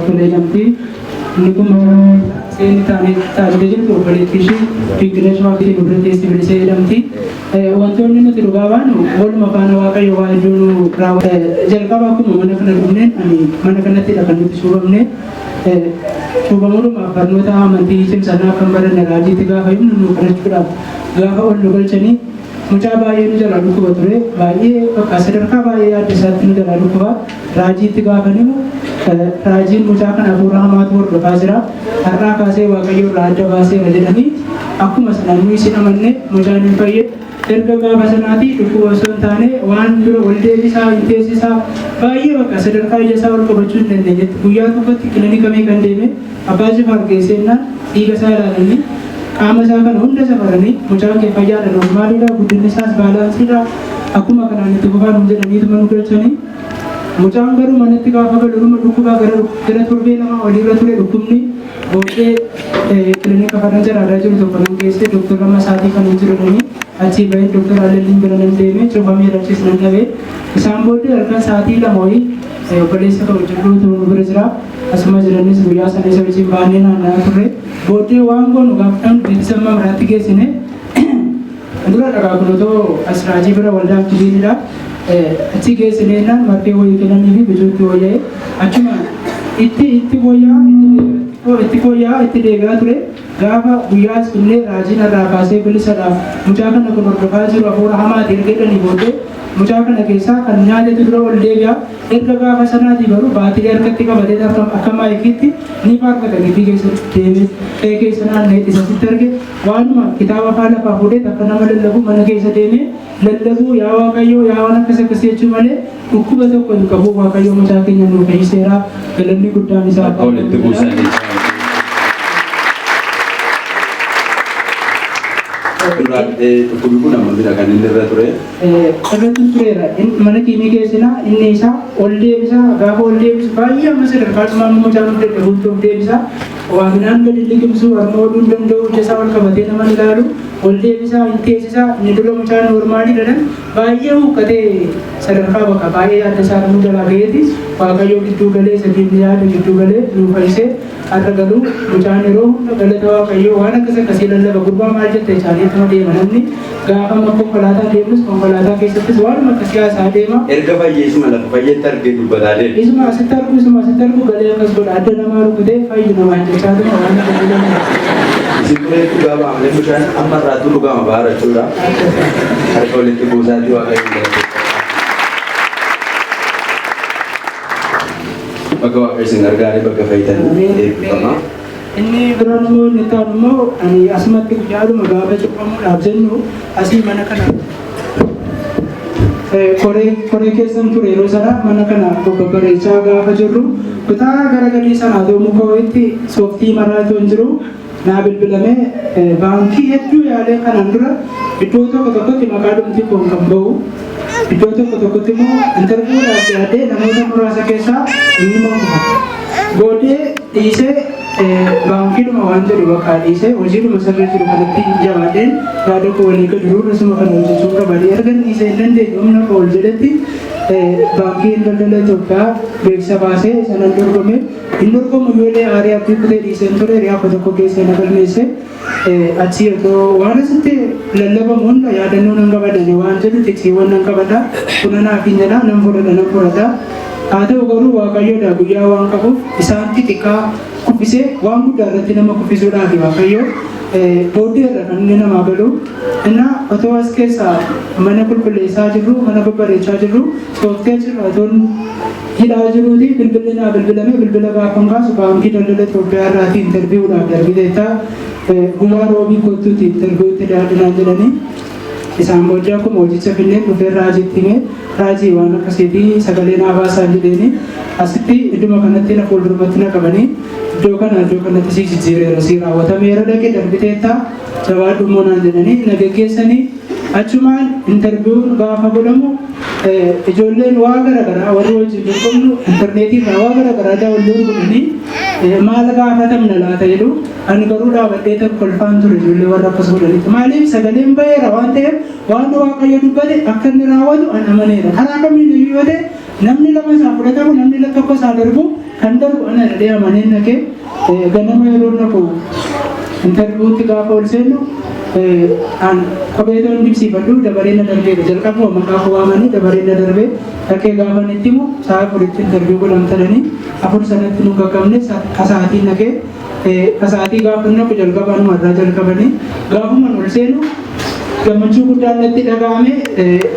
Tolee jedhamti. Inni kun seenni taanee taatee jirtu obboleettii ishee Dinqinesh Waaqii nu bira teessi Bilisee jedhamti. Wantoonni nuti dhugaa baanu waluma faana Waaqayyo waa hedduu nu raawwata. Jalqaba akkuma mana kana dhufneen ani mana kanattidha kan nuti cuuphamne. Cuuphamuudhumaaf barnoota amantii cimsannaa kan baranne raajiitti gaafa himnu nu kadhachuudhaaf gaafa ol nu galchanii mucaa baay'ee nu jalaa dhukkuba ture. Baay'ee bakka sadarkaa baay'ee yaadda isaatti nu jalaa dhukkuba. Raajiitti gaafa himu raajiin mucaa kana hafuura hamaatu hordofaa jira. Har'aa kaasee Waaqayyo irraa adda baaseera jedhanii akkuma sanaan nu isin amanne mucaan hin fayye. Erga gaafa sanaatii dhukkuba osoo hin taane waan dura ol deebisaa hin teessisaa baay'ee bakka sadarkaa ija isaa ol qabachuu hin dandeenyetti guyyaa tokkotti kilinika meeqan deeme. Abbaa Jifaar geesseennaan dhiiga isaa ilaalanii qaama isaa kana hunda safaranii mucaan kee fayyaadha, noormaaliidha, guddinni isaas baalaansiidha, akkuma kanaan itti fufaa nuun jedhaniituma nu galchanii. Mucaan garuu manatti gaafa galu dhuma dhukkubaa gara torbee 2 oliirra ture dhukkubni. Booddee kilinika Faranja Raadaa jiru tokko nan geesse. Doktor Lama sa'aatii kan hin jiru jedhanii achii bahee Doktor Allalliin bira nan deeme, cufameera, achiis nan dhabe. Isaan booddee halkan sa'aatii 2 wayii obboleessa koo hojjedhuutu nu bira jira. Asuma jiranis guyyaa sana isa wajjin baannee naanna'aa turre. Booddee waan goonu gaafa dhabnu Beeksisa Mamraatti geessine. Dura dhagaa kun otoo as raajii bira waldaa Aktiviinidha. Achi geessineenaan marfee wayii kennanii fi bicuutti wayyaa'e. Achuma itti fooyya'aa itti fooyya'aa itti deebi'aa ture. Gaafa guyyaa as finnee raajiin irraa kaasee bilisadha. Mucaa kana kun hordofaa jiru hafuura hamaati erga jedhanii booddee mucaa kana keessaa kan nyaatetu dura ol deebi'a. Erga gaafa sanaatii garuu baatirii harkatti qabatee akka maayikiitti ni faarfata gibbii keessa deemee qe'ee keessa naanna'ee isa sitti arge. Waanuma kitaaba afaan lafaa fuudhee takka nama lallabu mana keessa deemee lallabuu yaa Waaqayyoo yaa waan akkas akkasii jechuu malee dhukkuba tokko hin qabu. Waaqayyoo mucaa keenya nuu fayyiseera, galanni guddaan isaa Akka walitti buusanii. Duraan dhukkubni kun ammamidha kan inni irra ture? Irratti tureera. Mana kiimii keessinaa inni isaa ol deebisa, gaafa ol deebisu baay'ee amma sadarkaa dhumaa mucaan of dadhabuutti of deebisa. Waa midhaan gadi liqimsuu, harma hodhuu hin danda'u, ija isaa ol qabatee nama hin ilaalu, ol deebisaa, hin teessisaa, inni dura mucaan noormaalii jedhan baay'ee huuqqatee sadarkaa bakka baay'ee yaadda isaa namuu jalaa ga'eeti. Waaqayyoo gidduu galee sadiin yaada gidduu galee nuu fayyisee har'a garuu mucaan yeroo hunda galata Waaqayyoo waan akkas akkasii lallaba. Gurbaa maal jette isaaniittuma deema namni gaafa amma konkolaataa deemus konkolaataa keessattis waanuma akkasii haasaa deema. Erga fayyee isuma lafa fayyetti argee dubbataa deema. Isuma asitti argu, isuma asitti argu galee akkas godha, adda namaa rukutee fayyu namaan jechaatuma waan akkasii lallaba. Isin turee dhugaa ba'a malee mucaan amma irraattuu dhugaama ba'a jechuudha. Harka walitti buusaatii Waaqayyoon galateeffadhaa. Bakka Waaqayyo isin gargaaree bakka fayyitan eebbifama. Inni biraan immoo inni itti aanu immoo ani asumatti guyyaadhuma gaafa cuuphamuudhaaf jennu asii mana kana koree keessan ture yeroo sana mana kana babbareechaa gaafa jirru kutaa gara gadii sanaa ta'u muka wayiitti sooftii maraa itoo hin jiru naa bilbilamee baankii hedduu yaalee kanaan dura iddoo tokko tokkotti maqaa dhumti koon kan ba'u iddoo tokko tokkotti immoo interviewdhaaf dhiyaadhee namoota muraasa keessaa inni kufa. Booddee dhiisee baankiidhuma waan jedhu bakka dhiisee hojiidhuma sirrii jiru kanatti jabaadheen yaada koo walii gadi ruurra kana hojjechuu qaba. Erga dhiisee hin dandeenye humna koo ol jedhetti baankiin daldala Itoophiyaa beeksisa baasee sanan dorgome. Hin dorgomu ijoollee aarii abdii kutee dhiiseen ture hiriyaa koo tokko geessee na galmeesse. Achii otoo waan asitti lallabamu hunda yaadannoo nan qabadha waan jedhu xixiiwwan nan qabadha. Kun anaaf hin jedha, nan fudhadha, nan fudhadha. Haa ta'u garuu Waaqayyoodha guyyaa waan qabuuf isaan xixiqqaa kuffisee waan guddaa irratti nama kuffisuudhaaf Waaqayyo booddee irra kan inni namaa galu. Innaa otoo as keessa mana qulqulleessaa jirru, mana babbareechaa jirru, sooftii achirra otoo hidhaa jiruuti bilbilli naa bilbilame. Bilbila gaafan kaasu baankii daldala Itoophiyaa irraatii interviewdhaaf darbiteetta, guyyaa roobii kottuuti interviewtti dhiyaadhinaan jedhanii. Isaan booddee akkuma hojicha finneen dhufee raajiitti himee, raajii waan akkasiitii sagalee naa baasaan jedheeni. Asitti idduma kanatti na fuuldurumatti na qabanii iddoo kana iddoo kanatti si jijjiireera, si raawwatameera, dhaqee darbiteetta, jabaadhu immoo naan jedhanii na geggeessanii. Achumaan interviewun gaafa godhamu ijoolleen waa garaagaraa warri wajjin dorgomnu intarneetii irraa waa garaagaraa download godhanii maal gaafatamna laata jedhu. Ani garuu dhaabadhee tokko kolfaan ture ijoollee warra akkas godhanitti. Maaliif? Sagaleen baheera waan ta'eef waan Waaqayyo dubbate akka inni raawwatu an amaneera. Karaa kamiin iyyuu yoo ta'e namni lama isaa fudhatamu, namni tokko isaa darbu. Kan darbu ana jedhee amaneen dhaqee, ganama yeroo dhaqu interviewtti gaafa ol seennu, an kophee toon dibsiifadhu dabaree na darbeera. Jalqabuma maqaa koo waamanii dabaree na darbee dhaqee gaafa itti himu, sa'a 4tti interview godhamtanii 4 sanatti nu qaqqabne. Sa'aatiin dhaqee sa'aatii gaafa naqu jalqaba anuma irraa jalqabanii gaafuma ol seenu gammachuu guddaan natti dhaga'ame.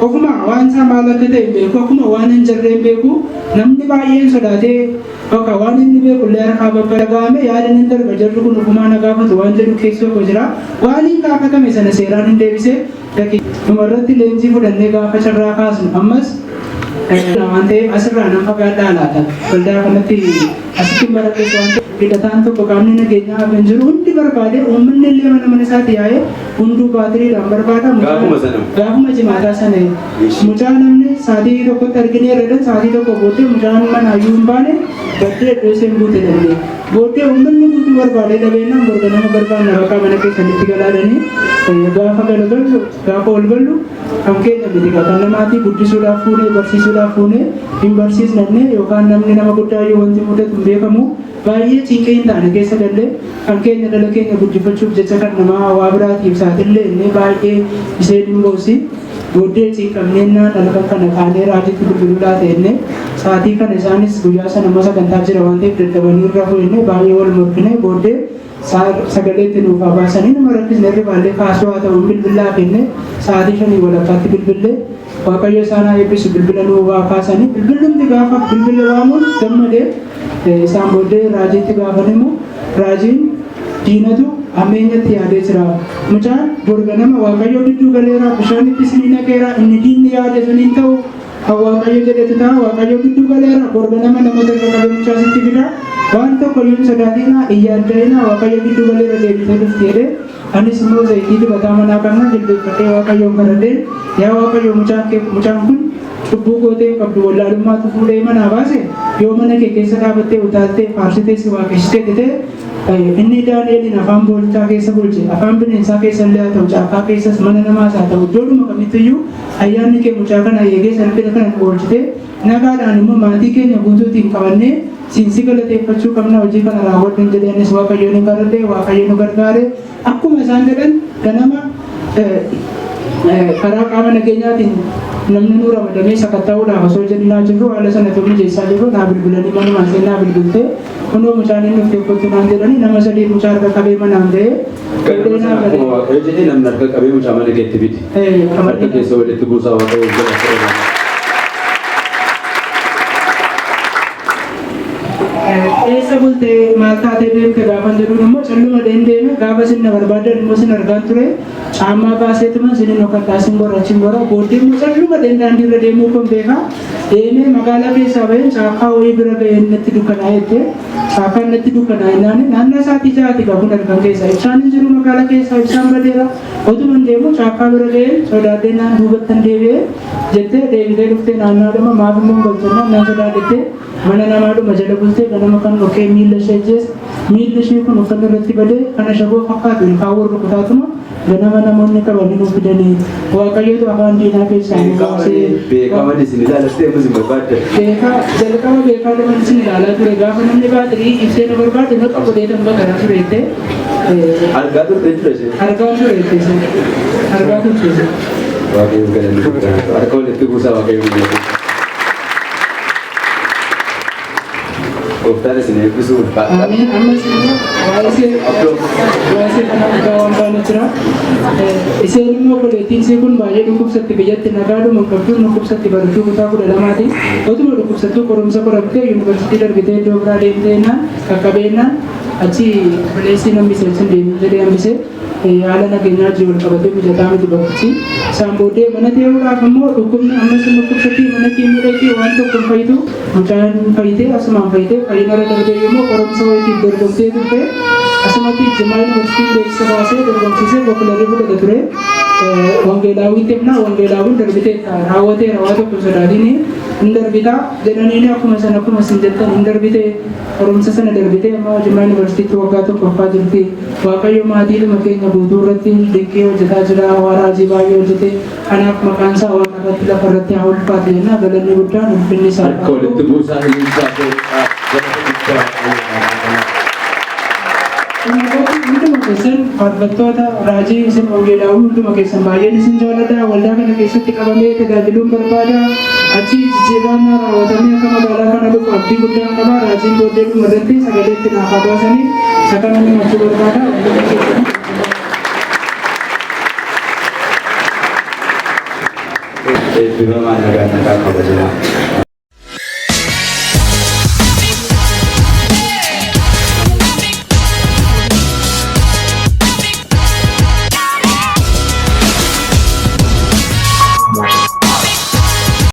Ofuma waan isaa maal akka ta'e hin beeku, akkuma waan hin jirre hin beeku. Namni baay'een sodaatee bakka waan inni beeku illee harkaa bakka dhaga'ame yaada nan darba, jarri kun ofumaa na gaafatu waan jedhu keessoo koo jira. Waan hin gaafatame sana seeraan hin deebise. Dhumarratti leenjii fudhannee gaafa carraa kaasnu ammas waan ta'eef asirraa nan fagaadhaa laata, waldaa kanatti asitti baradhes waan ta'eef, hidhataan tokko qaamni nageenyaa hafe hin jiru. Hundi barbaade, uummanni illee mana mana isaatti yaa'ee hunduu baatiriidhaan barbaada. Gaafuma sana? Gaafuma jimaataa sana. Mucaa namni sa'aatii 1tti arginee irra sa'aatii 1 booddee mucaan manaayyuu hin baane, baddee iddoo isheen buute dhabne. Booddee uummanni guutuu barbaadee dhabeennaan, borga nama barbaanna, bakka mana keessanitti galaadhanii gaafa galagallu, gaafa ol gallu kan keenya miti, kan namaatii guddisuudhaaf fuunee, barsiisuudhaaf fuunee, hin barsiisnanne yookaan namni nama guddaa yoo wanti mudatu hin beekamu. Baay'ee cinqee hin taane keessa gallee, kan keenya dhala keenya guddifachuuf jecha kan namaa waa biraatiif saaxillee inni baay'ee isheen hin boossi. Booddee cinqamneennaan halkan kana kaanee raajitti bilbiluu laata jennee, sa'aatii kana isaanis guyyaa sana immoo sagantaa jira waan ta'eef dadhabanii irra fuunee baay'ee wal morkine. Booddee sagaleetti nuuf haa baasanii, nama rakkisne irribaallee kaasuu haa ta'u, bilbilaa kenne. Sa'aatii 5:30tti bilbillee, Waaqayyo isaan haa eebbisu, bilbila nuu haa kaasanii. Bilbilumti gaafa bilbila waamuun gammadee. Isaan booddee raajiitti gaafa himu, raajiin diinatu hammeenyatti yaadee jira. Mucaan borga nama Waaqayyo gidduu galeera, bishaanitti isinii naqeera, inni diinni yaade sun hin ta'u, kan Waaqayyo jedhetu ta'a, Waaqayyo gidduu galeera, borga nama namoota irra qabee mucaa sitti fida. Waan tokko iyyuu hin sodaatinaa, hin yaadda'inaa, Waaqayyo gidduu galeera, deebitee dhufti jedhee. Anis immoo zayitii dibataa manaa qabna jilbeeffadhee Waaqayyoon kadhadhee, yaa Waaqayyo, mucaan kee mucaan kun cubbuu gootee hin qabdu, wallaalummaatu fuudhee manaa baase, yoo mana kee keessa dhaabattee utaaltee faarsitee si waaqessitee ta'e, inni Daani'eliin afaan boolichaa keessa bulche, afaan bineensaa keessa illee haa ta'u, caakkaa keessas, mana namaas haa ta'u, iddoodhuma kamittiyyuu ayyaanni kee mucaa kana eegee salphina kana nu oolchite, nagaadhaan immoo maatii keenya guutuutiin qabannee siin si galateeffachuu qabna, hojii kana raawwadhu hin jedhee. Anis Waaqayyoon hin kadhadhe, Waaqayyo nu gargaare. Akkuma isaan jedhan ganama karaa qaama nageenyaatiin namni nu ramadamee sakatta'uudhaaf osoo jennaa jirru, haala sana too mijeessaa jirru, naa bilbilanii, manumaan isheen naa bilbiltee, kunoo mucaan inni dhuftee kottu naan jedhanii, nama sadii mucaa harka qabee manaan ga'ee. Ganama sana akkuma Waaqayyo jedhee namni harka qabee mucaa mana keetti fide. Harka keessa walitti buusaa, Waaqayyo jala. Eessa bultee, maal taatee deemte gaafan jedhuun immoo, calluma deeme, gaafa isin na barbaadan immoo isin argaan ture, caammaa baaseetuma isin hin dhokadhaa, isin gora achiin gora. Booddee immoo calluma daandii irra deemuu kun beekaa deemee magaalaa keessaa baheen caakkaa wayii bira ga'ee natti dukkanaa'ee jettee. Caakkaan natti dukkanaa'e naannoo isaatii 6ti kun halkan keessa ibsaan hin jiru, magaalaa keessaa ibsaan badeera. Otuma deemu caakkaa bira ga'ee sodaadhee naan duubattan deebi'ee jettee. Deebitee dhuftee naannaadhuma maaf immoo hin galchannaan, naan sodaadhettee mana namaadhuma jala bultee, ganama kan dhoqqee miilla ishee ajjeese. Miilli ishee kun uffanni irratti badee kana shaboo fakkaatu ilkaan warra kutaatuma ganama namoonni qabanii nu fidanii. Waaqayyotu afaan diinaa keessaa nu baasee. Beekaman isin ilaalattee ammas hin barbaaddan. Beekaa jalqaba beekaa laman isin ilaalaa ture, gaafa namni baatirii ibsee na barbaade maqa godhee tan baqaraa ture jettee. Argaa turte jechuudha isheen. Argaa ture jettee, argaa turte isheen. Waaqayyo galanni guddaa. Harka walitti buusaa, Waaqayyo guddaa. Gooftaan isin eebbisuu, ulfaadha. Ameen. Ammas immoo waa'ee kana dhugaa waan baanu jira. Isheen immoo obboleettiin ishee kun baay'ee dhukkubsatti, biyyatti nagaadhuma hin qabdu, dhukkubsatti, barattuu kutaa 12ti. Otuma dhukkubsattuu qorumsa qoramtee yuunivarsiitii darbitee iddoo biraa deemteennaan qaqqabeennaan achi obboleessi namni ishee achi hin deemin jedhee hambisee, haala nageenyaa wajjin wal qabatee mijataa miti bakkichi. Isaan booddee mana ta'uudhaaf immoo dhukkubni ammas hin dhukkubsatti, mana keenya dhaqee waan tokko hin fayyitu. Mucaan fayyitee, asumaan fayyitee, fayyina irra darbee immoo qorumsa wayiitiif dorgomtee turte. Asumatti Jimmaa Yuunivarsiitiin beeksisa baasee dorgomsiisee bachelor fudhate ture. Wangeelaawwiitti himnaa, wangeelaawwiin darbitee raawwateera, waa tokko hin sodaatini, hin darbitaa jedhaniini. Akkuma sana, akkuma isin jettan hin darbitee, qorumsa sana darbitee amma Jimmaa Yuunivarsiitiitti waggaa tokkoffaa jirti. Waaqayyo maatiidhuma keenya guutuu irratti dinqii hojjetaa jira, waa raajii baay'ee hojjete. Kanaaf maqaan isaa waaqa irratti, lafa irratti haa ulfaatu jenna. Galanni guddaan ulfinni isaa. Harka walitti buusaa, ililchaa, galata. Ulfaata Waaqayyo. Namoonni hunduma keessan, faarfattoota, raajii, isin wangeelaawwan hunduma keessan baay'een isin jaalladha. Waldaa kana keessatti qabamee tajaajiluun barbaada. Achi jijjiirraan raawwatamee akka magaalaa kana dhufu abdii guddaan qaba. Raajiin booddee dhuma irratti sagalee itti naaf haa baasanii isa kana himachuu barbaada. Hunduma keessan. Eebbifamaa, nagaa nagaa kabajamaa.